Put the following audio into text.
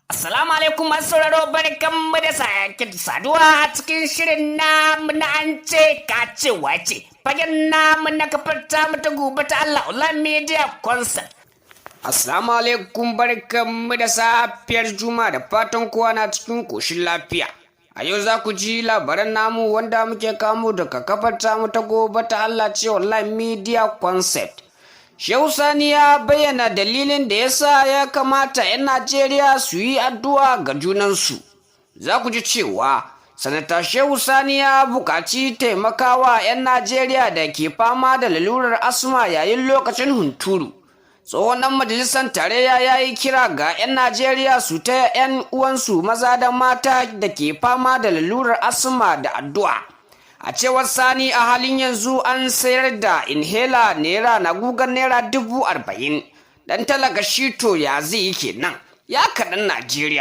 Assalamu alaikum masu sauraro, barkanmu da sake saduwa a cikin shirin namu na An Ce Ka Ce Wace. Fagen namu na kafar tamu ta Gobe ta Allah Online Media Concert. Assalamu alaikum, barkanmu da safiyar Juma'a, da fatan kowa na cikin koshin lafiya. A yau za ku ji labaran namu wanda muke kamo daga kafar tamu ta Gobe ta Allah ce Online Media Concept. Shehu Sani ya bayyana dalilin da ya sa ya kamata 'yan Najeriya su yi addu'a ga junansu. Za ku ji cewa Sanata Shehu Sani ya buƙaci taimakawa 'yan Najeriya da ke fama da lalurar asma yayin lokacin hunturu. Tsohon ɗan majalisar tarayya ya yi kira ga 'yan Najeriya su taya 'yan uwansu maza da mata da ke fama da lalurar asma da addu'a. A cewar Sani, a halin yanzu an sayar da inhaler naira na gugan ₦40,000. Dan talaka shi to ya zai yi kenan? Ya kaɗan Najeriya.